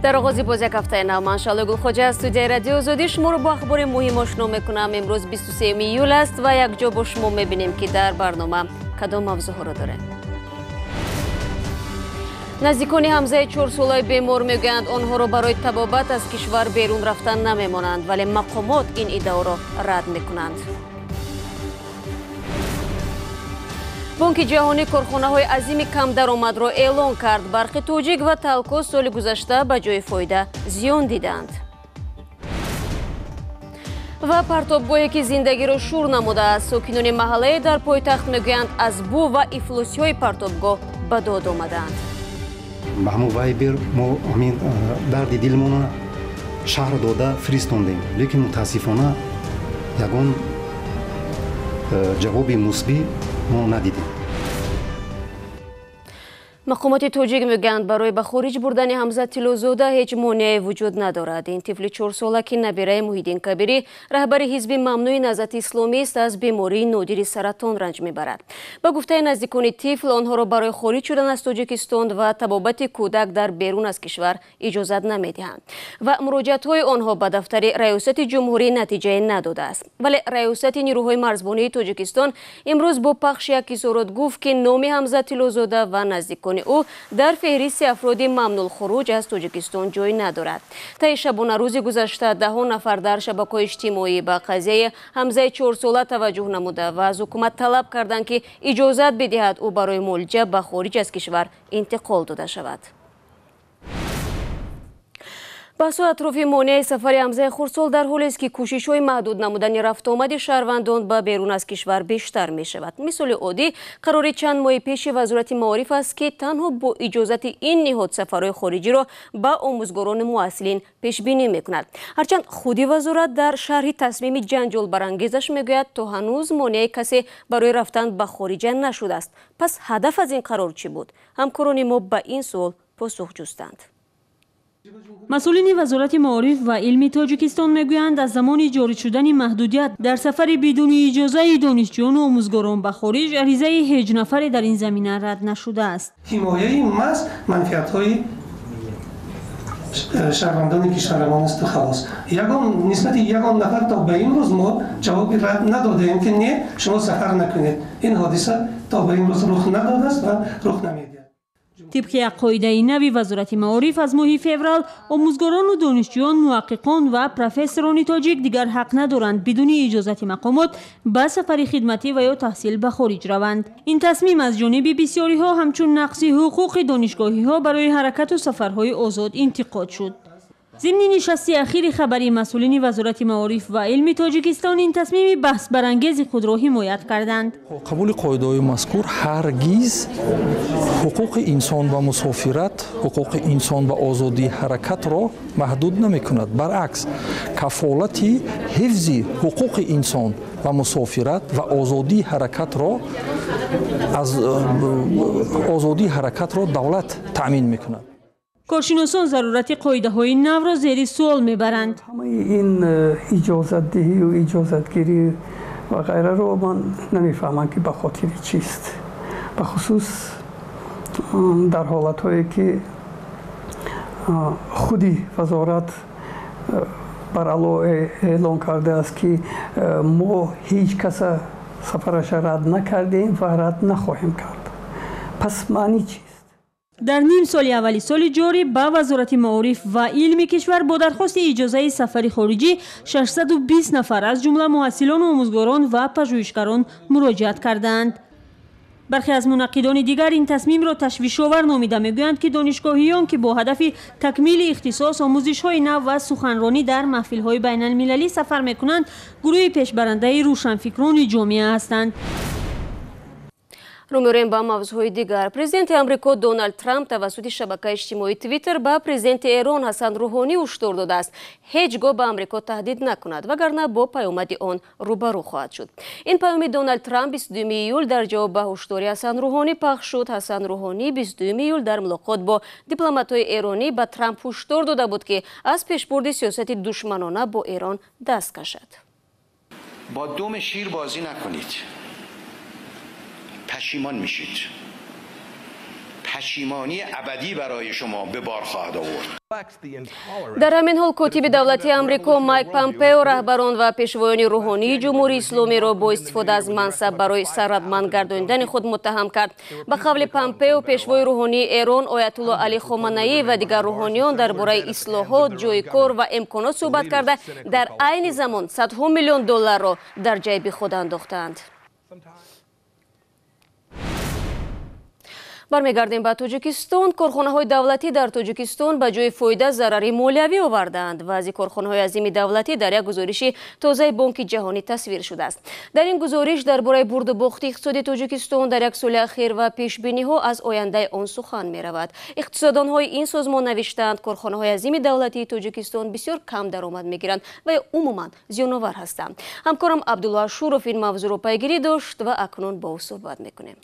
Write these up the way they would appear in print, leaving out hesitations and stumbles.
Дар оғози боз як ҳафтаи нав ман Шаҳло Гулхоҷа аз студияи Радиои Озодӣ шуморо бо ахбори муҳим ошно мекунам. Имрӯз 23 июл аст ва якҷо бо шумо мебинем, ки дар барнома кадом мавзӯъҳоро дорем. Наздикони Ҳамзаи чорсолаи бемор мегӯянд, онҳоро барои табобат аз кишвар берун рафтан намемонанд, вале мақомот ин иддаоро рад мекунанд. Бонки ҷаҳонӣ корхонаҳои азими камдаромадро эълон кард. Барқи Тоҷик ва Талко соли гузашта ба ҷои фоида зиён диданд. Ва партобгоҳе, ки зиндагиро шур намудааст, сокинони маҳаллае дар пойтахт мегӯянд, аз бӯ ва ифлосиҳои партобгоҳ ба дод омадаанд. Ба ҳамон Вайбер мо ҳамин дарди дилмона шаҳр дода фиристондем, лекин мутаассифона ягон ҷавоби мусбӣ мо надидем. Мақомоти тоҷик мегӯянд, барои ба хориҷ бурдани Ҳамза Тиллозода ҳеҷ монеае вуҷуд надорад. Ин тифли чорсола, ки набираи Муҳиддин Кабирӣ, раҳбари ҳизби мамнӯи Наҳзати Исломист, аз бемории нодири саратон ранҷ мебарад. Ба гуфтаи наздикони тифл, онҳоро барои хориҷ шудан аз Тоҷикистон ва табобати кӯдак дар берун аз кишвар иҷозат намедиҳанд ва муроҷиатҳои онҳо ба дафтари Раёсати Ҷумҳурӣ натиҷае надодааст. Вале Раёсати нирӯҳои марзбонии Тоҷикистон имрӯз бо пахши як изҳорот гуфт, ки номи Ҳамза Тиллозода ва наздикони ӯ дар феҳристи афроди мамнӯъулхуруҷ аз Тоҷикистон ҷой надорад. Таи шабонарӯзи гузашта даҳон нафар дар шабакаҳои иҷтимоӣ ба қазияи Ҳамзаи чорсола таваҷҷӯҳ намуда ва аз ҳукумат талаб карданд, ки иҷозат бидиҳад ӯ барои муолиҷа ба хориҷ аз кишвар интиқол дода шавад. Баҳсу атрофи монеаи сафари Ҳамзаи хурдсол дар ҳолест, ки кӯшишҳои маҳдуд намудани рафтуомади шаҳрвандон ба берун аз кишвар бештар мешавад. Мисоли оддӣ қарори чанд моҳи пеши Вазорати маориф аст, ки танҳо бо иҷозати ин ниҳод сафарҳои хориҷиро ба омӯзгорону муҳассилин пешбинӣ мекунад. Ҳарчанд худи вазорат дар шарҳи тасмими ҷанҷолбарангезаш мегӯяд, то ҳанӯз монеаи касе барои рафтан ба хориҷа нашудааст. Пас ҳадаф аз ин қарор чӣ буд? Ҳамкорони мо ба ин суол посух ҷустанд. Масъулини Вазорати маориф ва илми Тоҷикистон мегӯянд, аз замони ҷорӣ шудани маҳдудият дар сафари бидуни иҷозаи донишҷӯёну омӯзгорон ба хориҷ аризаи ҳеҷ нафаре дар ин замина рад нашудааст. Ҳимояи маҳз манфиатҳои шаҳрвандони кишварамон асту халос. Ягон нисбати ягон нафар то ба имрӯз мо ҷавоби рад надодаем, ки не, шумо сафар накунед. Ин ҳодиса то ба имрӯз рух надодааст ва рух намедиҳад. Тибқи як қоидаи нави Вазорати маориф, аз моҳи феврал омӯзгорону донишҷӯён, муҳаққиқон ва профессорони тоҷик дигар ҳақ надоранд бидуни иҷозати мақомот ба сафари хидматӣ ва ё таҳсил ба хориҷ раванд. Ин тасмим аз ҷониби бисёриҳо ҳамчун нақси ҳуқуқи донишгоҳиҳо барои ҳаракату сафарҳои озод интиқод шуд. Зимни нишасти ахири хабари масъулини Вазорати маориф ва илми Тоҷикистон ин тасмими баҳсбарангези худро ҳимоят карданд. Қабули қоидаҳои мазкур ҳаргиз ҳуқуқи инсон ба мусофират, ҳуқуқи инсон ба озодии ҳаракатро маҳдуд намекунад. Баръакс, кафолати ҳифзи ҳуқуқи инсон ба мусофират ва озодии ҳаракатро аз озодии ҳаракатро давлат таъмин мекунад. Коршиносон зарурати қоидаҳои навро зери суол мебаранд. Ҳамаи ин иҷозатдиҳию иҷозатгирӣ ва ғайраро ман намефаҳмам, ки ба хотири чист, бахусус дар ҳолатҳое, ки худи вазорат барало эълон кардааст, ки мо ҳеҷ каса сафараша рад накардем ва рад нахоҳем кард. Пас маъни чист? Дар ним соли аввали соли ҷорӣ ба Вазорати маориф ва илми кишвар бо дархости иҷозаи сафари хориҷӣ 620 нафар, аз ҷумла муҳассилону омӯзгорон ва пажӯҳишгарон, муроҷиат кардаанд. Бархе аз мунаққидони дигар ин тасмимро ташвишовар номида мегӯянд, ки донишгоҳиён, ки бо ҳадафи такмили ихтисос, омӯзишҳои нав ва суханронӣ дар маҳфилҳои байналмилалӣ сафар мекунанд, гурӯҳи пешбарандаи рӯшанфикрони ҷомеа ҳастанд. Рӯ меорем ба мавзӯъҳои дигар. Президенти Амрико Доналд Трамп тавассути шабакаи иҷтимоии Твиттер ба президенти Эрон Ҳасан Рӯҳонӣ ҳушдор додааст, ҳеҷ гоҳ ба Амрико таҳдид накунад, вагарна бо паёмади он рӯбарӯ хоҳад шуд. Ин паёми Доналд Трамп 22 июл дар ҷавоб ба ҳушдори Ҳасан Рӯҳонӣ пахш шуд. Ҳасан Рӯҳонӣ 22 июл дар мулоқот бо дипломатҳои эронӣ ба Трамп ҳушдор дода буд, ки аз пешбурди сиёсати душманона бо Эрон даст кашад. Бо думи шир бозӣ накунед, пашимон мешид. پشیمانی ابدی برای شما به بار خواهد آورد. Дар ҳамин ҳол котиби давлати Амрико Майк Помпео раҳбарон ва пешвоёни рӯҳонии Ҷумҳурии Исломиро бо истифода аз мансаб барои сарватманд гардонидани худ муттаҳам кард. Ба қавли Помпео, пешвои рӯҳонии Эрон Оятулло Али Хоманаӣ ва дигар рӯҳониён дар бораи ислоҳот, ҷойи кор ва имконот суҳбат карда, дар айни замон садҳо миллион долларро дар ҷайби худ андохтаанд. Бармегардем ба Тоҷикистон. Корхонаҳои давлатӣ дар Тоҷикистон ба ҷои фоида зарари молиявӣ овардаанд. Вазъи корхонаҳои азими давлатӣ дар як гузориши тозаи Бонки Ҷаҳонӣ тасвир шудааст. Дар ин гузориш дар бораи бурду бохти иқтисоди Тоҷикистон дар як соли ахир ва пешбиниҳо аз ояндаи он сухан меравад. Иқтисоддонҳои ин созмон навиштаанд, корхонаҳои азими давлатии Тоҷикистон бисёр кам даромад мегиранд ва умуман зиёновар ҳастанд. Ҳамкорам Абдулло Ашуров ин мавзӯъро пайгирӣ дошт ва акнун бо ӯ суҳбат мекунем.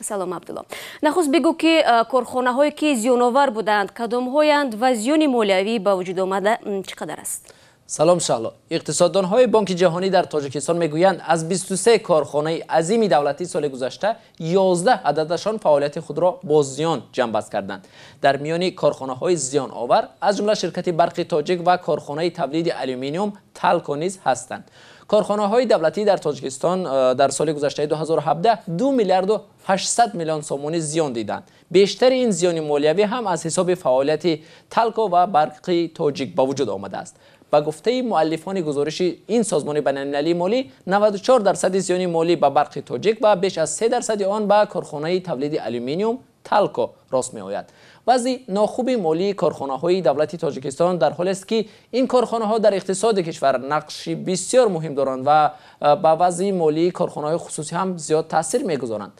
Салом, Абдулло. Нахуст бигӯ, ки корхонаҳое ки зиёновар буданд кадомҳоянд ва зиёни молиявӣ ба вуҷуд омада чӣ қадар аст? Салом, Шаҳло. Иқтисоддонҳои Бонки Ҷаҳонӣ дар Тоҷикистон мегӯянд, аз 23 корхонаи азими давлатӣ соли гузашта 11 ададашон фаъолияти худро бо зиён ҷамъбаст карданд. Дар миёни корхонаҳои зиёновар аз ҷумла ширкати Барқи Тоҷик ва корхонаи тавлиди алюминиум Талко низ ҳастанд. Корхонаҳои давлатӣ дар Тоҷикистон дар соли гузаштаи 2017 2 миллиарду 800 миллион сомонӣ зиён диданд. Бештари ин зиёни молиявӣ ҳам аз ҳисоби фаъолияти Талко ва Барқи Тоҷик ба вуҷуд омадааст. Ба гуфтаи муаллифони гузориши ин созмони байналмилалии молӣ, 94% зиёни молӣ ба Барқи Тоҷик ва беш аз 3% он ба корхонаи тавлиди алюминиум Талко рост меояд. Вазъи нохуби молии корхонаҳои давлати Тоҷикистон дар ҳолест, ки ин корхонаҳо дар иқтисоди кишвар нақши бисёр муҳим доранд ва ба вазъи молии корхонаҳои хусусӣ ҳам зиёд таъсир мегузоранд.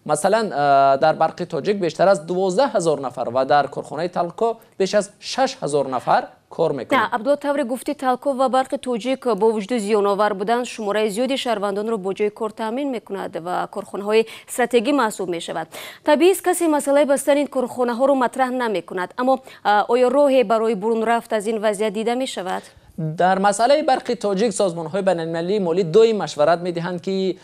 Масалан, дар Барқи Тоҷик бештар аз 12 ҳазор нафар ва дар корхонаи Талко беш аз 6 ҳазор нафар кор мекунанд. Абдулло, тавре гуфтӣ, Талко ва Барқи Тоҷик бо вуҷуди зиёновар будан шумораи зиёди шаҳрвандонро бо ҷои кор таъмин мекунад ва корхонаҳои стратегӣ маҳсуб мешавад. Табиист, касе масъалаи бастани ин корхонаҳоро матраҳ намекунад, аммо оё роҳе барои бурунрафт аз ин вазъият дида мешавад? Дар масъалаи Барқи Тоҷик созмонҳои байналмилалии молӣ доим машварат медиҳанд, ки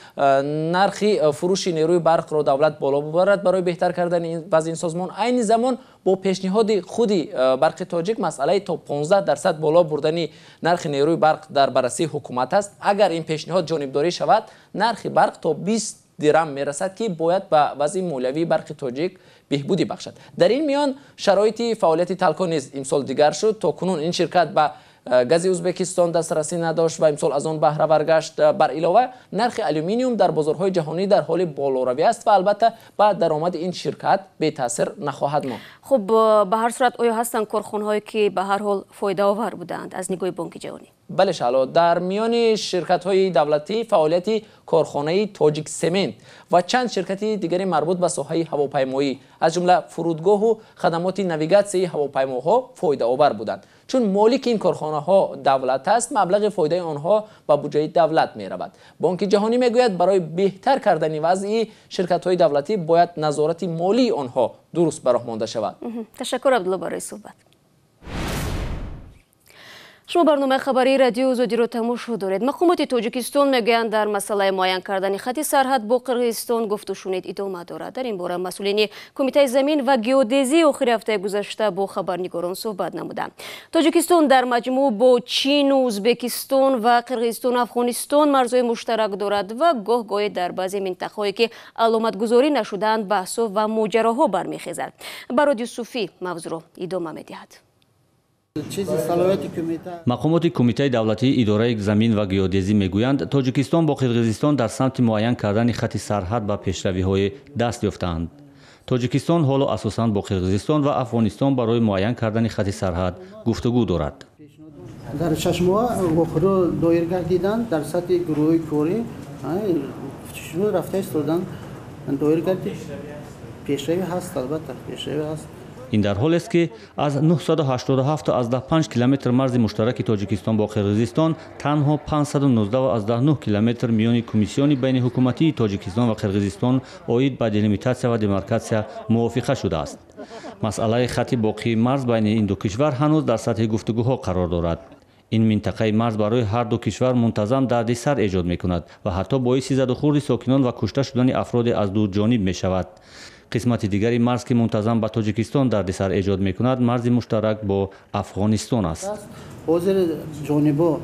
нархи фурӯши нерӯи барқро давлат боло бубарад барои беҳтар кардани вазъи ин созмон. Айни замон бо пешниҳоди худи Барқи Тоҷик масъалаи то 15% боло бурдани нархи нерӯи барқ дар баррасии ҳукумат аст. Агар ин пешниҳод ҷонибдорӣ шавад, нархи барқ то 20 дирам мерасад, ки бояд ба вазъи молиявии Барқи Тоҷик беҳбудӣ бахшад. Дар ин миён шароити фаъолияти Талко низ имсол дигар шуд. То кунун ин ширкат ба гази Ӯзбекистон дастрасӣ надошт ва имсол аз он баҳравар гашт. Бар илова, нархи алюминиум дар бозорҳои ҷаҳонӣ дар ҳоли болоравӣ аст ва албатта ба даромади ин ширкат бетаъсир нахоҳад монд. Хуб, ба ҳар сурат оё ҳастанд корхонаҳое ки ба ҳар ҳол фоидаовар буданд аз нигоҳи Бонки Ҷаҳонӣ? Бале, Шаҳло, дар миёни ширкатҳои давлатӣ фаъолияти корхонаи Тоҷик Семент ва чанд ширкати дигари марбут ба соҳаи ҳавопаймоӣ, аз ҷумла фурудгоҳу хадамоти навигатсияи ҳавопаймоҳо фоидаовар буданд. Чун молики ин корхонаҳо давлат аст, маблағи фоидаи онҳо ба буҷаи давлат меравад. Бонки Ҷаҳонӣ мегӯяд, барои беҳтар кардани вазъи ширкатҳои давлатӣ бояд назорати молии онҳо дуруст ба роҳ монда шавад. Ташаккур, Абдулло, барои суҳбат. Шумо барномаи хабарии Радиои Озодиро тамошо доред. Мақомоти Тоҷикистон мегӯянд, дар масъалаи муайян кардани хати сарҳад бо Қирғизистон гуфтушунид идома дорад. Дар ин бора масъулини Кумитаи замин ва геодезии охири ҳафтаи гузашта бо хабарнигорон суҳбат намуданд. Тоҷикистон дар маҷмӯъ бо Чину Ӯзбекистон ва Қирғизистону Афғонистон марзҳои муштарак дорад ва гоҳ-гоҳе дар баъзе минтақаҳое ки аломатгузорӣ нашудаанд баҳсҳо ва моҷароҳо бармехезад. Барод Юсуфӣ мавзӯъро идома медиҳад. Мақомоти Кумитаи давлатии идораи замин ва геодезӣ мегӯянд, Тоҷикистон бо Қирғизистон дар самти муайян кардани хати сарҳад ба пешравиҳое даст ёфтаанд. Тоҷикистон ҳоло асосан бо Қирғизистон ва Афғонистон барои муайян кардани хати сарҳад гуфтугӯ дорад. Дар 6 моҳ вохӯриҳо доир гардиданд, дар сатҳи гурӯҳи корӣ рафта истоданд, доир гардид. Пешравӣ ҳаст, албатта, пешравӣ ҳаст. Ин дар ҳолест, ки аз 987,5 километр марзи муштараки Тоҷикистон бо Қирғизистон танҳо 519,9 километр миёни Комиссиони байниҳукуматии Тоҷикистон ва Қирғизистон оид ба делимитатсия ва демаркатсия мувофиқа шудааст. Масъалаи хати боқии марз байни ин ду кишвар ҳанӯз дар сатҳи гуфтугӯҳо қарор дорад. Ин минтақаи марз барои ҳар ду кишвар мунтазам дарди сар эҷод мекунад ва ҳатто боиси задухӯрди сокинон ва кушта шудани афроде аз ду ҷониб мешавад. Қисмати дигари марз, ки мунтазам ба Тоҷикистон дардисар эҷод мекунад, марзи муштарак бо Афғонистон аст. Ҳозир ҷонибо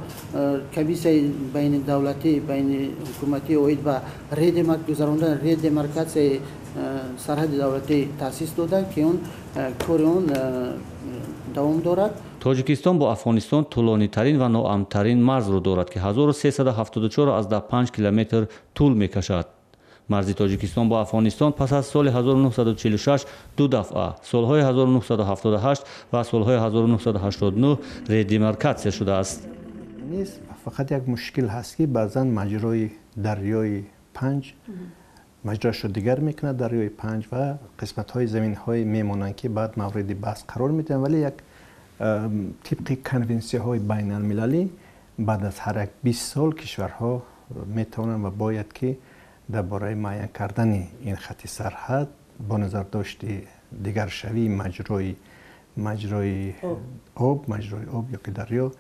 комиссияи байнидавлатӣ, байниҳукуматӣ оид ба гузарондани редемаркатсияи сарҳади давлатӣ таъсис доданд, ки он кори он давом дорад. Тоҷикистон бо Афғонистон тӯлонитарин ва ноамнтарин марзро дорад, ки 1374,5 километр тӯл мекашад. Марзи Тоҷикистон бо Афғонистон пас аз соли 1946 ду дафъа, солҳои 1978 ва солҳои 1989 редемаркатсия шудааст. Нест, фақат як мушкил ҳаст, ки баъзан маҷрои дарёи Панҷ маҷроашро дигар мекунад, дарёи Панҷ, ва қисматҳои заминҳое мемонанд, ки баъд мавриди баҳс қарор медиҳанд, вале як тибқи конвенсияҳои байналмилалӣ баъд аз ҳар як 20 сол кишварҳо метавонанд ва бояд ки дар бораи муайян кардани ин хати сарҳад бо назардошти дигаршавии маҷрои об ё ки дарё,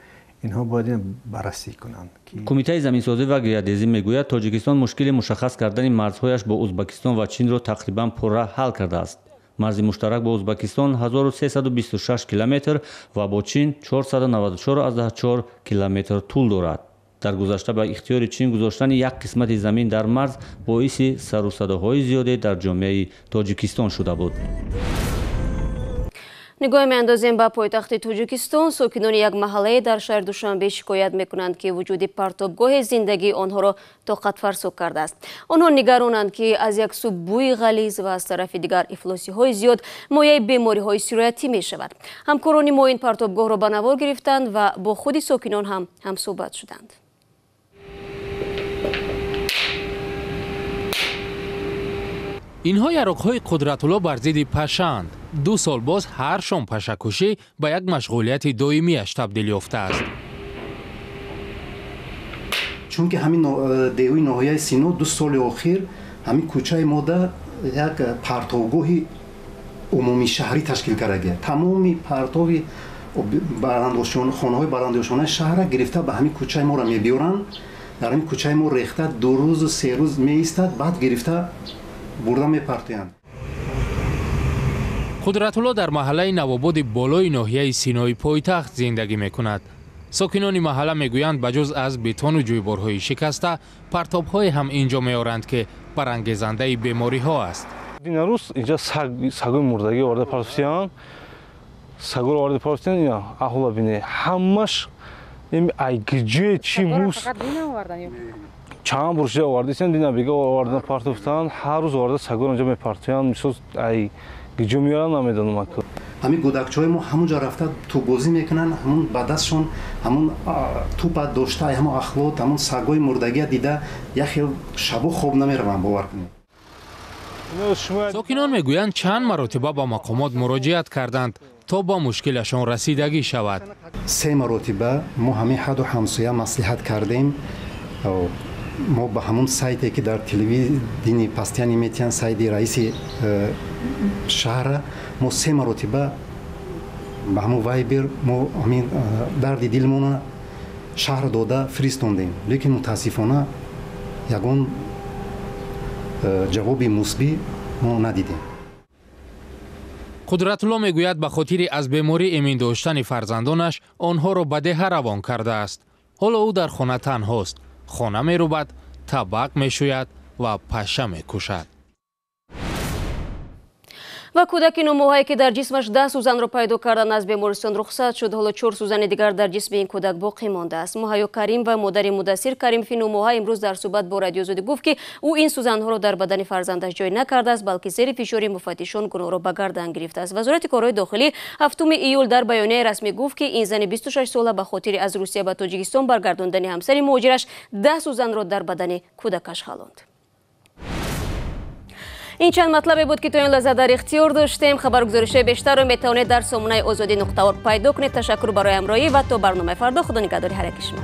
инҳо бояд баррасӣ кунанд. Кумитаи заминсозӣ ва геодезӣ мегӯяд, Тоҷикистон мушкили мушаххас кардани марзҳояш бо Узбакистон ва Чинро тақрибан пурра ҳал кардааст. Марзи муштарак бо Узбакистон 1326 километр ва бо Чин 494,4 километр тӯл дорад. Дар гузашта ба ихтиёри Чин гузоштани як қисмати замин дар марз боиси сарусадоҳои зиёде дар ҷомеаи Тоҷикистон шуда буд. Нигоҳ меандозем ба пойтахти Тоҷикистон. Сокинони як маҳаллае дар шаҳри Душанбе шикоят мекунанд, ки вуҷуди партобгоҳи зиндагии онҳоро тоқатфарсо кардааст. Онҳо нигаронанд, ки аз як сӯ бӯи ғализ ва аз тарафи дигар ифлосиҳои зиёд мояи бемориҳои сироятӣ мешавад. Ҳамкорони мо ин партобгоҳро ба навор гирифтанд ва бо худи сокинон ҳам ҳамсӯҳбат шуданд. Инҳо яроқҳои Қудратулло бар зидди пашаанд. 2 сол боз ҳар шом пашакушӣ ба як машғулияти доимиаш табдил ёфтааст. Чунки ҳамин деҳуи ноҳияи Сино 2 соли охир ҳамин кӯчаи мода як партобгоҳи умумишаҳрӣ ташкил кардагия. Тамоми партоби хонаҳои баландошонаи шаҳрра гирифта ба ҳамин кӯчаи моро мебиёранд. Дар ҳамин кӯчаи мо рехта 2 рӯзу 3 рӯз меистад, баъд гирифта бурда мепартоянд. Қудратулло дар маҳаллаи Навободи болои ноҳияи Синои пойтахт зиндагӣ мекунад. Сокинони маҳалла мегӯянд, ба ҷуз аз бетону ҷӯйборҳои шикаста, партобҳое ҳам инҷо меоранд, ки барангезандаи бемориҳо аст. Дина рӯз инҷа сагои мурдагӣ оварда партофтиянд. Сагоро оварда партофтиянд, ина аҳола бине, ҳамаш ай гиҷе чи мус чанд бор шуда овардисен, дина бига овардан партофтан, ҳар рӯз оварда сагоро инҷо мепартоянд. Мисол ай гиҷо меоранд, намедонам. Ҳамин гӯдакчаҳои мо ҳамунҷо рафта тӯббозӣ мекунанд, ҳамун ба дастшон ҳамун тӯпа дошта, ҳамун ахлот, ҳамун сагои мурдагия дида як хел шабо хоб намераванд, бовар кунед. Сокинон мегӯянд, чанд маротиба ба мақомот муроҷиат карданд, то ба мушкилашон расидагӣ шавад. 3 маротиба мо ҳамин ҳаду ҳамсоя маслиҳат кардем. Мо ба ҳамун сайте, ки дар телевидени пастияни метиҳанд, сайти раиси шаҳрра, мо 3 маротиба ба ҳамун вайбер мо ҳамин дарди дилмона шаҳр дода фиристондем, лекин мутаассифона ягон ҷавоби мусбӣ мо надидем. Қудратулло мегӯяд, ба хотири аз беморӣ эмин доштани фарзандонаш онҳоро ба деҳа равон кардааст. Ҳоло ӯ дар хона танҳост. Хона мерубад, табақ мешӯяд ва паша мекушад. Ва кӯдаки нумоҳае, ки дар ҷисмаш 10 сӯзанро пайдо кардан, аз бемористон рухсат шуд. Ҳоло 4 сӯзани дигар дар ҷисми ин кӯдак боқӣ мондааст. Муҳайё Карим ва модари Мудассир Каримфи нумоҳа имрӯз дар суҳбат бо Радиои Озодӣ гуфт, ки ӯ ин сӯзанҳоро дар бадани фарзандаш ҷой накардааст, балки зери фишори муфаттишон гуноҳро ба гардан гирифтааст. Вазорати корҳои дохилӣ 7 июл дар баёнияи расмӣ гуфт, ки ин зани 26 сола ба хотири аз Русия ба Тоҷикистон баргардондани ҳамсари муҳоҷираш 10 сӯзанро дар бадани кӯдакаш халонд. Ин чанд матлабе буд, ки то ин лаҳза дар ихтиёр доштем. Хабаргузоришҳои бештарро метавонед дар сомонаи озодӣ.орг пайдо кунед. Ташаккур барои ҳамроҳӣ ва то барномаи фардо. Худо нигаҳдори ҳар яки шумо.